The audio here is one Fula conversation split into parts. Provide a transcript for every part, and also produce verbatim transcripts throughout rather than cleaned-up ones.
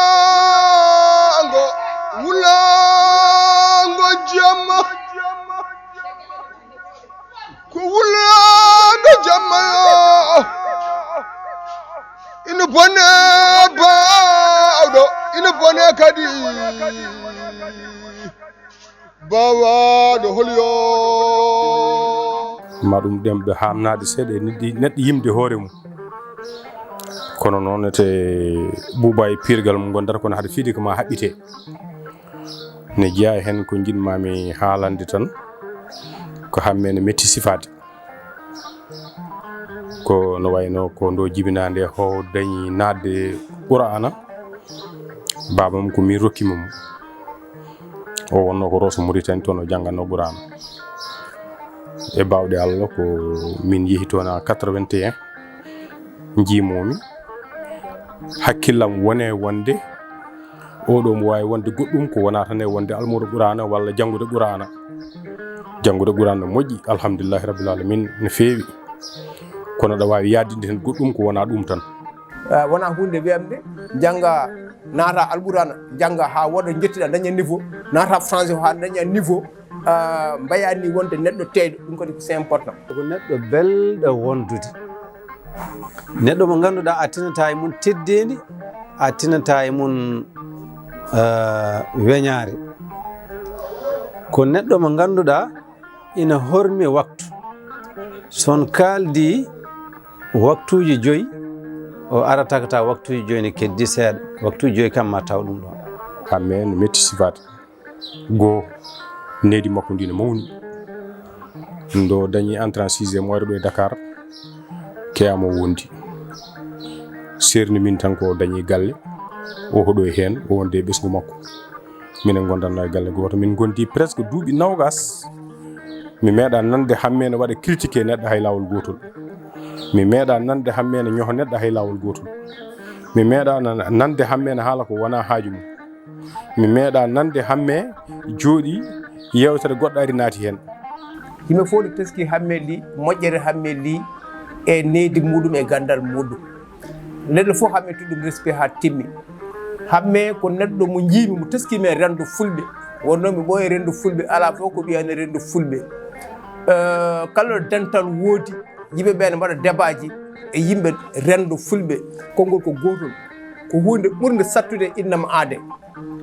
Wulaango, wulaango jamma. Ko wulaango jamma yo. Ina bone baawɗo, ina bone kadi. Baawaaɗo hol yo. Ma ɗum ɗemɗo haamnaade seeɗa e neɗɗi-, neɗɗo yimde hoore mum. Kono noon ete buuba e piirgal mum ngonndata, kono hade fiide ko ma haɓɓite. Ne jeyaa heen ko njiɗ-maa-mi haalande tan, ko Hammee ne metti sifaade. Ko no wayno ko ndo jibinaa nde o dañi naatde Quraana, baaba mum ko miin rokki mo mo. O wonno ko Rosso Mauritanie, toon o jannganno Quraana. E baawɗe Allah ko min yehi toon en quatre-vingt-un, njiimoomi. Hakkillam wone wonde oɗo mo waawi wonde goɗɗum ko wonaa tan e wonde almuudo Quraana walla janngude Quraana. Janngude Quraana no moƴƴi, alhamdulillahi rabbil alamin, no feewi. Kono aɗa waawi yaadinde heen goɗɗum ko wonaa ɗum tan. Eh, wonaa huunde wiyamde jannga, naata Alquraana, jannga haa woɗa, njettiɗa, daña niveau, naata français o haa daña niveau, ah, mbayaani wonde neɗɗo teeyɗo, ɗum kadi ko c'est important. Ko neɗɗo belɗo wondude. Neɗɗo mo ngannduɗaa a tinataa e mum teddeendi, a tinataa e mum, ah, weñaare. Ko neɗɗo mo ngannduɗaa ina hormi waktu. So on kaaldi waktuuji joyi, o ara tagata waktuuji joyi ne keddi seeɗa. Waktuuji joyi kam ma taw ɗum ɗoon. Hammee no metti sifaade. Goo, nehdi makko ndi no mawni. Ndo dañi entrée en sixième, o ari ɗo e Dakar, keya mo wondi. Seerni min tan ko o dañi galle, o hoɗo e heen, o wonde e ɓesngu makko. Minen ngondanno e galle gooto, min ngondi presque duuɓi noogas. Mi meeɗa nande Hammee no waɗa critiqué neɗɗo hay laawol gootol. Mi meeɗa nande Hammee no ñoho neɗɗo hay laawol gootol. Mi meeɗa na-, nande Hammee no haala ko wonaa haaju mum. Mi meeɗa nande Hammee jooɗi yeewtere goɗɗo ari naati heen. Yimɓe fof no teski Hammee Lih, moƴƴere Hammee Lih e nehdi muɗum e ganndal muɗum. Neɗɗo fof Hammee totti ɗum respect haa timmi. Hammee ko neɗɗo mo njiimi, mo teskiimi e renndo Fulɓe. Wonnoo mi ɓooya renndo Fulɓe, alaa fof ko wiyani renndo Fulɓe. Eh, kala ɗo dental woodi, yimɓe ɓe ne mbaɗa debaaji e yimɓe renndo Fulɓe. Konngol ko gootol. Ko huunde ɓurnde sattude e innam aade.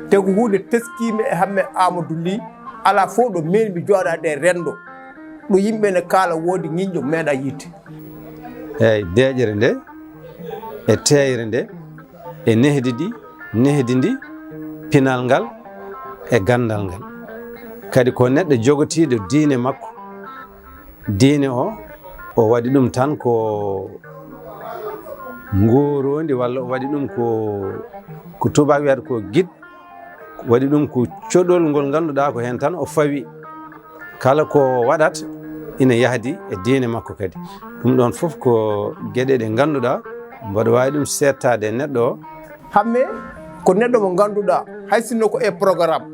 Te ko huunde teskiimi e Hammee Aamadu Lih, alaa fof ɗo meeɗmi jooɗaade e renndo. Ɗo yimɓe ne kaala woodi ñiiñƴo meeɗa yiide. Eeyi, deeƴere nde, e teeyre nde, e nehdi ndi, nehdi ndi, pinal ngal, e ganndal ngal. Kadi ko neɗɗo jogotiiɗo diine makko. Diine o, o waɗi ɗum tan ko ngooroondi, walla o waɗi ɗum ko, ko tubaak wiyata ko guide, waɗi ɗum ko coɗol ngol ngannduɗaa ko heen tan o fawi. Kala ko waɗat ina yahdi e diine makko kadi. Ɗum ɗoon fof ko geɗe ɗe ngannduɗaa mboɗo waawi ɗum seettaade e neɗɗo o. Hammee ko neɗɗo mo ngannduɗaa, hay sinno ko e programme,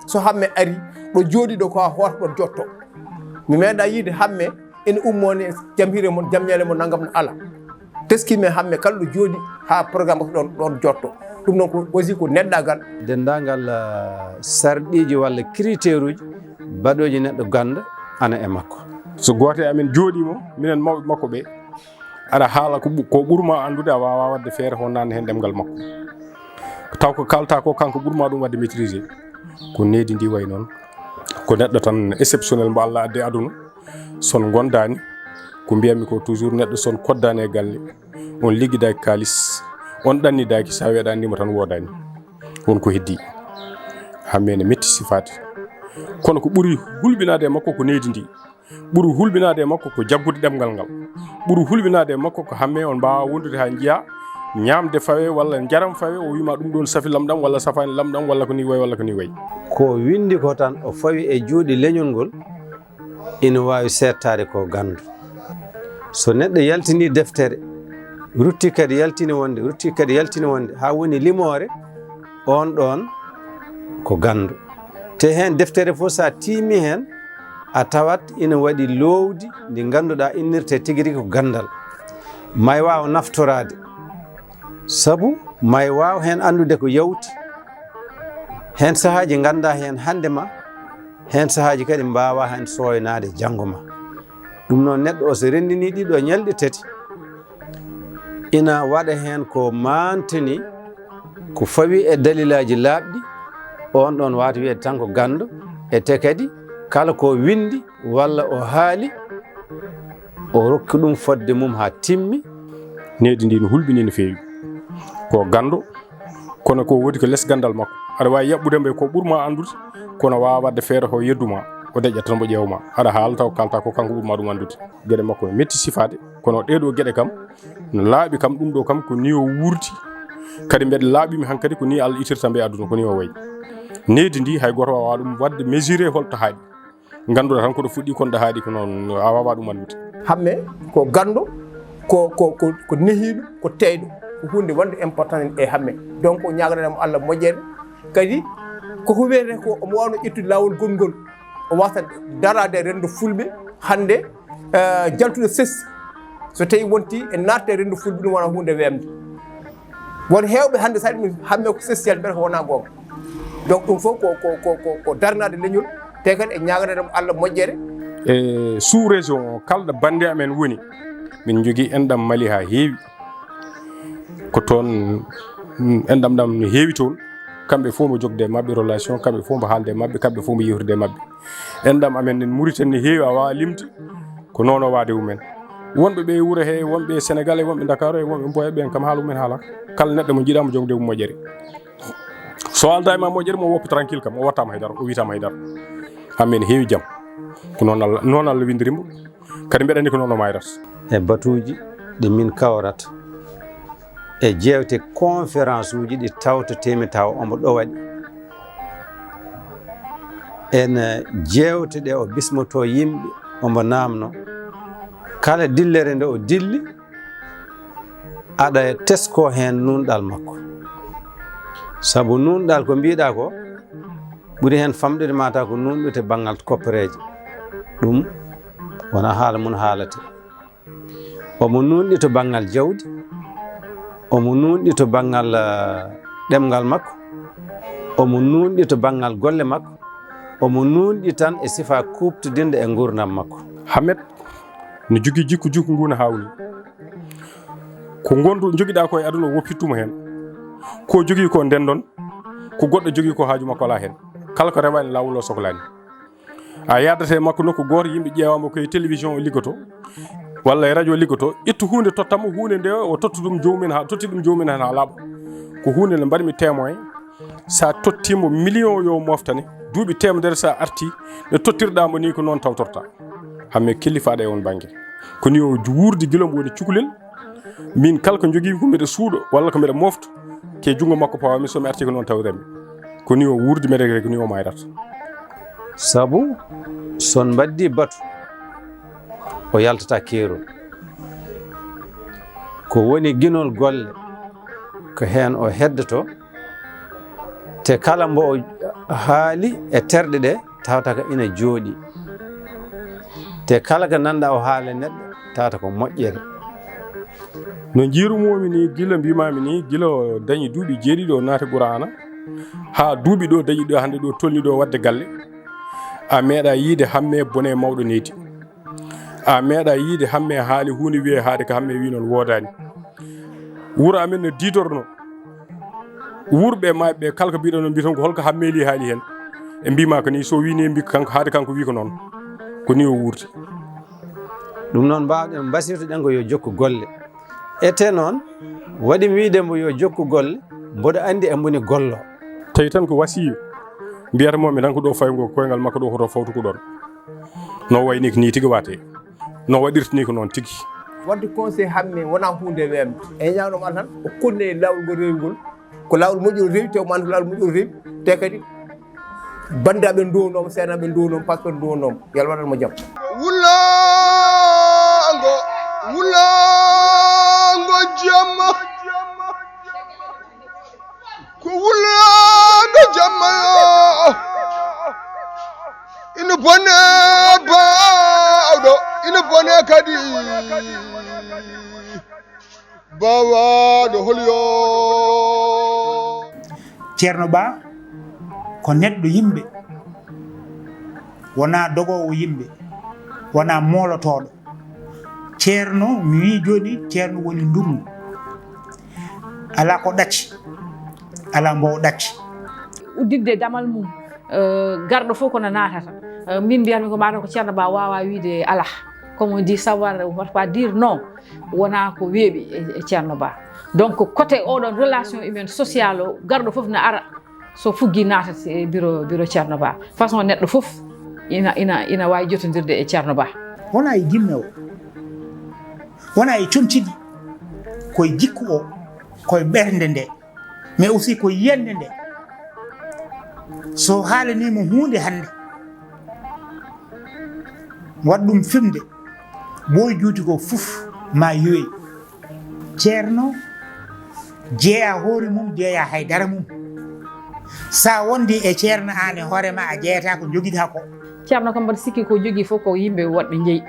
so Hammee ari, ɗo jooɗiɗo ko haa hoota ɗo jotto. Mi meeɗa yiide Hammee ene ummoo ne jam hiire mon, jam ñaale mon, nanngam no ala. Teskiimi Hammee kala ɗo jooɗi haa programme o ɗoon, ɗoon jotto. Ɗum noon ko aussi ko neɗɗaagal. Denndaangal, ah, sarɗiiji walla critère uji baɗooji neɗɗo ganndo ana e makko. So gooto e amen jooɗiima, minen mawɓe makko ɓe, aɗa haala ko ɓu-, ko ɓurma anndude, a waawaa waɗde feere ko naatna heen ɗemngal makko. Taw ko kaalta ko, kanko ɓurma ɗum waɗde maîtriser. Ko nehdi ndi wayi noon. Ko neɗɗo tan exceptionnel mo Allah addi aduna. So on ngondaani, ko mbiyatmi ko toujours, neɗɗo so on koddaani e galle, on liggidaaki kaalis, on ɗannidaaki, so a weeɗaani mo tan woodaani. Won ko heddii. Hammee ne metti sifaade. Kono ko ɓuri hulɓinaade e makko ko nehdi ndi. Ɓuri hulɓinaade e makko ko jaggude ɗemngal ngal. Ɓuri hulɓinaade e makko ko Hammee on mbaawaa wondude haa njiyaa ñaamde fawe walla njaram fawe, o wiima ɗum ɗoon safi lamɗam walla safaani lamɗam walla ko nii wayi walla ko nii wayi. Ko winndi ko tan o fawi e juuɗe leñol ngol, ina waawi seettaade ko ganndo. So neɗɗo yaltinii deftere, rutti kadi yaltini wonde, rutti kadi yaltini wonde, haa woni limoore, oon ɗoon ko ganndo. Te heen deftere fof, so a tiimi heen, a tawat ina waɗi loowdi ndi ngannduɗaa innirtee tigi rigi ko ganndal. May waaw naftoraade. Sabu ma e waaw heen anndude ko yawti. Heen sahaaji nganndaa heen hannde ma, heen sahaaji kadi mbaawaa heen sooynaade janngo ma. Ɗum noon, neɗɗo o so renndinii ɗiɗo ñalɗi tati, ina waɗa heen ko maantini, ko fawi e dalilaaji laaɓɗi, oon ɗoon waawata wiyeede tan ko ganndo, e te kadi kala ko winndi walla o haali, o rokki ɗum fodde mum haa timmi. Nehdi ndi no hulɓinii no feewi. Ko ganndo, kono ko woni ko les ganndal makko. Aɗa waawi yaɓɓude mbo ko ɓur ma anndude, kono waawaa waɗde feere ko yeddu ma, o deƴƴa tan mbo ƴeewa ma. Aɗa haala taw kalta ko kanko ɓur ma ɗum anndude. Geɗe makko no metti sifaade, kono ɗee ɗoo geɗe kam, no laaɓi kam, ɗum ɗoo kam ko nii o wuurdi. Kadi mbeɗa laaɓi mi hankadi ko nii Allah itirta mbo e aduna, ko nii o wayi. Nehdi ndi hay gooto waawaa ɗum waɗde mesuré hol to haaɗi. Ngannduɗaa tan ko ɗo fuɗɗi, kono ɗo haaɗi ko noon, a waawaa ɗum anndude. Hamme ko ganndo, ko, ko, ko, ko nehiiɗo, ko teeyɗo, ko huunde wonde important e Hamme. Donc, o ñaaganataa mo Allah moƴƴere. Kadi, koko wiyetee ko omo waawno ƴettude laawol gongol, o waasa daraade renndo Fulɓe hannde, eh, jaltude ses. So tawii wonti e naatde renndo Fulɓe, ɗum wona huunde weemde. Won heewɓe hannde, so a ɗum Hamme ko social, mbiyata ko wonaa goonga. Donc, ɗum fof ko, ko, ko, ko, ko darnaade leñol, te kadi e ñaaganaade mo Allah moƴƴere. E sous-région o, kala ɗo bannde amen woni, min njogii enɗam Mali haa heewi. Ko toon, mm, enɗam ɗam no heewi toon. Kamɓe fof mbo jogde e maɓɓe relation, kamɓe fof mbo haalde e maɓɓe, kamɓe fof mbo yewtide e maɓɓe. Enɗam amen en Mauritanie ne heewi, a waawaa limde. Ko noon o waade mumen. Wonɓe ɓe e wuro he, wonɓe e Sénégal, e wonɓe Ndakaaru, e wonɓe Mboya, ɓen kam haala mumen haalaaka. Kala neɗɗo mo njiɗaa mo jogde mum moƴƴere. So aldaa e ma moƴƴere, mo woppa tranquille kam, o wattaama hay dara, o wiytaama hay dara. Hamme ne heewi jam. Ko noon Allah, noon Allah winndiri mbo. Kadi mbeɗa anndi ko noon o mayrata. E batuuji ɗi min kawrata, e jeewte conférence uji ɗi tawtoteemi tawa omo ɗo waɗi. Ene jeewte ɗe o bismotoo yimɓe, omo naamnoo. Kala dillere nde o dilli, aɗa teskoo heen nuunɗal makko. Sabu nuunɗal ko mbiiɗaa ko, ɓuri heen famɗude ma taw ko nuunɗo to banngal koppereeje. Ɗum wona haala mum haalate. Omo nuunɗi to banngal jawdi, omo nuunɗi to banngal, eh, ɗemngal makko, omo nuunɗi to banngal golle makko, omo nuunɗi tan e sifaa kuuɓtodinɗo e nguurndam makko. Hamet no jogii jikku, jikku ngu no haawni. Ko ngondu njogiɗaa ko e aduna o woppittuma heen. Ko jogii ko ndenndon, ko goɗɗo jogii ko haaju makko alaa heen. Kala ko rewaani laawol o soklaani. A yaadata e makko nokku gooto, yimɓe ƴeewaama ko e télévision o liggotoo, walla e radio o liggotoo, ittu huunde totta mo, huunde nde o totta ɗum joomum en, haa totti ɗum joomum en haa laaɓa. Ko huunde nde mbaɗmi témoin, so a tottii mo million yo moftane, duuɓi teemedere so a artii, nde tottirɗaa mo nii ko noon tawtortaa. Hamme kellifaaɗo e oon bannge. Ko nii o wuurdi gila mbo woni cukalel, Min kala ko njogiimi ko mbeɗa suuɗo walla ko mbeɗa mofta, ko e junngo makko pawami, so mi artii ko noon tawirami. Ko nii o wuurdi, mbeɗa ko nii o mayrata. Sabu so on mbaddii batu, o yaltataa keerol. Ko woni ginol golle, ko heen o heddotoo, te kala mbo o haali e terɗe ɗe, tawata ko ina jooɗi. Te kala ko nanɗa o haala e neɗɗo, tawata ko moƴƴere. No njiirumomi ni, gila mbimami ni, gila o dañi duuɓi jeeɗiɗi o naati Qur'aana, haa duuɓi ɗo dañi ɗo hannde ɗo tolni ɗo waɗde galle. A meeɗa yiide Hamme bone mawɗo nehdi. A meeɗa yiide Hamme haali huunde wiye haade ko Hamme wi noon woodaani. Wuro amen no diidorno. Wuurɓe e maayɓe ɓe kala ko mbiɗon noon, mbiyaton ko holko Hamme li haali heen. E mbima ko ni, so wi ni, mbi kanko, haade kanko wi ko noon. Ko ni o wuurdi. Ɗum noon mbawɗen, mbasirtoɗen ko yo jokku golle. Ete noon, waɗi mi wiide mbo yo jokku golle, mboɗo anndi e mbo ni gollo. Tawi tan ko wasiyu, mbiyata mo mi tan ko ɗo fayngo koyngal makko ɗo hoto fawtu ko ɗon. No wayni ko ni tigi waate. No waɗirta ni ko noon tigi. Wadde conseil Hamme wona huunde weemde. E ñaawno ma tan, o konni e laawol ngol rewi ngol. Ko laawol moƴƴol rewi, te o manta ko laawol moƴƴol rewi. Te kadi, banndiraaɓe nduwnooma, seenaaɓe nduwnooma, pastor nduwnooma. Yo Allah waɗan mo jam. Wulaango, wulaango jamma. Ko wulaango jamma yo. Ina bone baawɗo, ina bone kadi. Bawa no holi yo. Ceerno Ba ko neɗɗo yimɓe, wonaa dogoowo yimɓe, wonaa moolotooɗo. Ceerno, mi wii jooni, Ceerno woni ndungu. Alaa ko ɗacci, alaa mbowo ɗacci. Udditde damal mum, eh, garɗo fof kono naatata. Eh, min mbiyatmi ko mataw ko Ceerno Ba waawaa wiide alaa. Comme on dit, savoir ne veut pas dire non. Wonaa ko weeɓi e, e Ceerno Ba. Donc, côté oɗon relation humaine sociale o, garɗo fof na ara, so fuggi naatata e bureau, bureau Ceerno Ba. Façon neɗɗo fof ina, ina, ina waawi jotondirde e Ceerno Ba. Wonaa e jinne o, wonaa e comci ɗi, ko e jikku o, ko e ɓernde nde, mais aussi ko yiyannde nde. So haalaniima huunde hannde, waɗ ɗum fimde, ɓooy juuti ko fof ma yowi. Ceerno jeeya hoore mum, jeeya hay dara mum. Sa wondi e Ceerno, aan e hoore ma a jeeyata ko jogiɗa ko. Ceerno kam, mbaɗa sikki ko jogii fof ko yimɓe woɗɓe njeyi.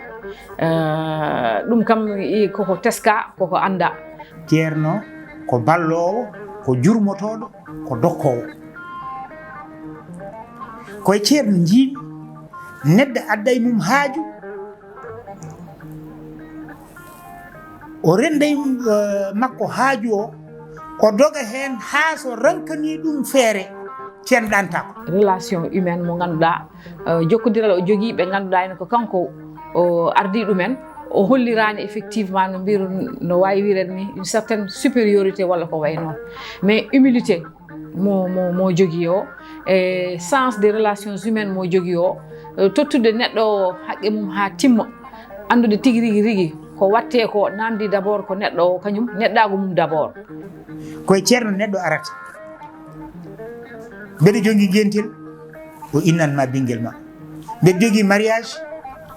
Eh, ɗum kam i-, koko teska, koko annda. Ceerno ko balloowo, ko jurmotooɗo, ko dokkoowo. Ko e Ceerno njiimi neɗɗo adda e mum haaju, o renda e, eh, makko haaju o, o doga heen haa so rankanii ɗum feere, Ceerno ɗaantaako. Relation humaine mo ngannduɗaa, eh, jokkondiral o jogii ɓe ngannduɗaa ene ko kanko o ardii ɗumen. O holliraani effectivement no mbiru, no waawi wiireede ni, une certaine supériorité walla ko wayi noon. Mais humilité mo, mo, mo jogii o, e sens des relations humaines mo jogii o, eh, tottude neɗɗo o haqqe mum haa timma, anndude tigi rigi rigi ko waɗtee ko, naamndii d'abord ko neɗɗo o kañum, neɗɗaagu mum d'abord. Ko e Ceerno neɗɗo arata. Mbeɗa jogii ngeentel, o innan ma ɓinngel ma. Mbeɗa jogii mariage,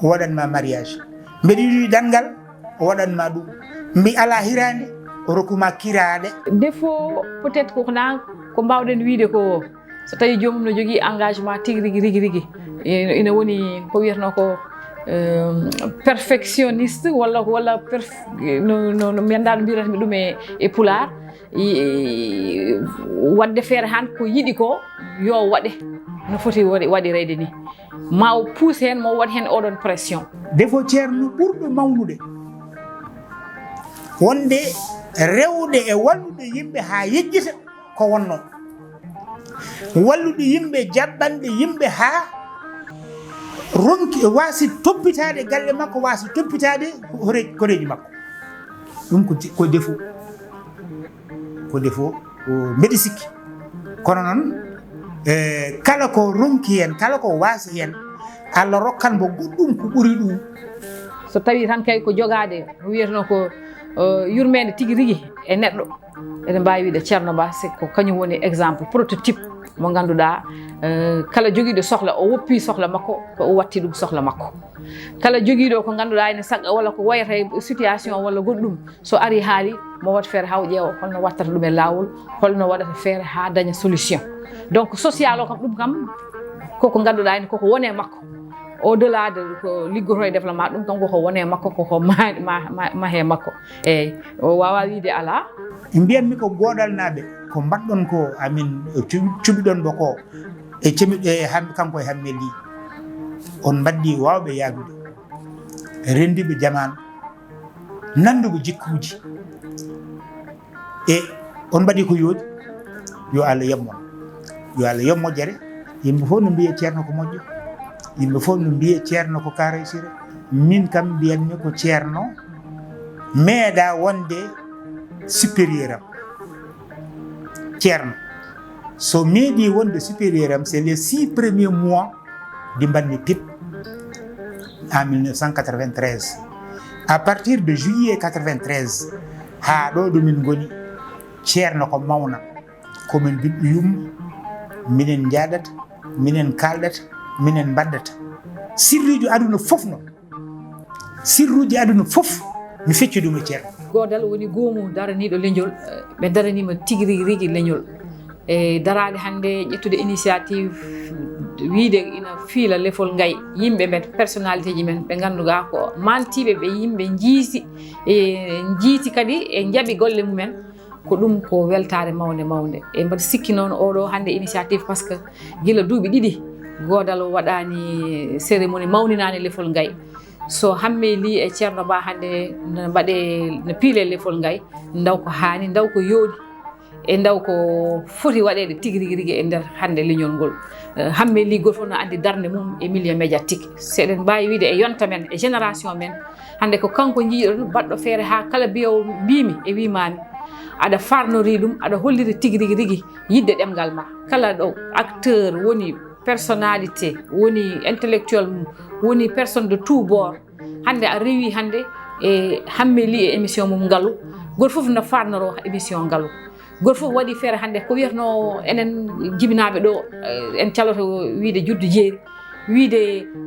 o waɗan ma mariage. Mbeɗa yiɗi ɗanngal, o waɗan ma ɗum. Mi alaa hiraande, o rokku ma kiraaɗe. Défaut peut-être ko, ko na, ko mbaawɗen wiyde ko, so tawii joomum no jogii engagement tigi rigi, rigi, rigi. Ina, ina woni ko wiyatnoo ko, euh, perfectionniste walla, walla perf-, no, no, no mi anndaa no mbiyatmi ɗum e, e Pulaar. I-, i-, waɗde feere haa ko yiɗi ko yo waɗe no foti waɗi, waɗirede ni. Ma o puus heen, mo waɗ heen oɗon pression. Défaut Ceerno ɓurɗo mawnude, wonde rewde e wallude yimɓe haa yejjita ko wonnoo. Wallude yimɓe, jaɓɓande yimɓe haa ronki, waasi toppitaade galle makko, waasi toppitaade hore-, koreeji makko. Ɗum ko, ko défaut. Ko défaut, o, mbeɗa sikki. Kono noon, e, kala ko ronki heen, kala ko waasi heen, Allah rokkan mo goɗɗum ko ɓuri ɗum. So tawii tan kay ko jogaade, ko wiyeteno ko, eh, yurmeende tigi rigi e neɗɗo, eɗen mbaawi wiide Ceerno Ba, c'est ko kañum woni exemple, prototype mo ngannduɗaa, eh, kala jogiiɗo sohla, o woppi sohla makko, ko o watti ɗum sohla makko. Kala jogiiɗo ko ngannduɗaa ene saɗɗa walla ko wayata e situation walla goɗɗum, so ari haali, mo waɗ feere haa o ƴeewa holno wattata ɗum e laawol, holno waɗata feere haa daña solution. Donc, social o kam, ɗum kam, koko ngannduɗaa ene koko woni e makko. Au delà de ko liggoto e développement, ɗum kam koko woni e makko, koko ma-, ma-, ma-, mahee makko. Eeyi, o waawaa wiyde alaa. Mbiyatmi ko Goodalnaaɓe, ko mbaɗɗon ko amin, cu-, cuɓiɗon mo ko, e cemi-, e ham-, kanko e Hammee Lih. On mbaɗɗi waawɓe yaadude, renndiiɓe jamaanu, nannduɓe jikkuuji. E on mbaɗi ko yooɗi, yo Allah yoɓ mon. Yo Allah yoɓ moƴƴere. Yimɓe fof no mbiya Ceerno ko moƴƴo. Yimɓe fof no mbiya Ceerno ko Karaysire. Min kam mbiyatmi ko Ceerno meeɗa wonde supérieur am. Ceerno, so meeɗi wonde supérieur am, c'est les six premiers mois ɗi mbaɗmi pip en mille neuf cent quatre-vingt-treize. À partir de juillet quatre-vingt-treize, haa ɗo ɗo min ngoni, Ceerno ko mawna, ko min ɓiɓɓe yumma, minen njaaɗata, minen kaalɗata, minen mbaɗɗata. Sirriijo aduna fof noon, sirruuji aduna fof, mi fecci ɗum e Ceerno. Goodal woni goomu daraniiɗo leñol, ɓe daraniima tigi rigi rigi leñol. E daraade hannde, ƴettude initiative, Wiide ina fiila lefol ngay, yimɓe men, personnalité ji men, ɓe ngannduɗaa ko mantiiɓe, ɓe yimɓe njiiti, e njiiti kadi e njaɓi golle mumen, ko ɗum ko weltaare mawnde, mawnde. E mbaɗa sikki noon oɗo hannde initiative, parce que gila duuɓi ɗiɗi Goodal waɗaani cérémonie mawninaani lefol ngay. So Hammee Lih e Ceerno Ba hannde no mbaɗee, no piilee lefol ngay, ndaw ko haani, ndaw ko yooɗi, e ndaw ko foti waɗeede tigi rigi rigi e nder hannde leñol ngol. Eh, Hammee Lih gooto fof no anndi darnde mum e milieu médiatique. So eɗen mbaawi wiide e yonta men, e génération men, hannde ko kanko njiiɗon baɗɗo feere haa kala mbiyowo mbiimi e wiimaami, aɗa farnori ɗum, aɗa holliri tigi rigi rigi yiɗde ɗemngal ma. Kala ɗo acteur woni, personnalité woni, intellectuel mum woni, personne de tout bord, hannde a rewi hannde e Hammee Lih e émission mum ngalu. Gooto fof no farnoro émission ngalu. Gooto fof waɗi feere hannde ko wiyatnoo enen jibinaaɓe ɗo, eh, en caloto wiide juddu jeeri, wiide,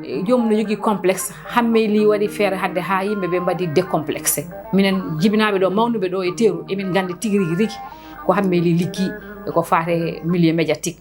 eh, joomum no jogii complexe. Hammee Lih waɗi feere hannde haa yimɓe ɓe mbaɗi décomplexé. Minen jibinaaɓe ɗo, mawnduɓe ɗo e teeru, emin nganndi tigi rigi rigi ko Hammee Lih liggii e ko faati e milieu médiatique.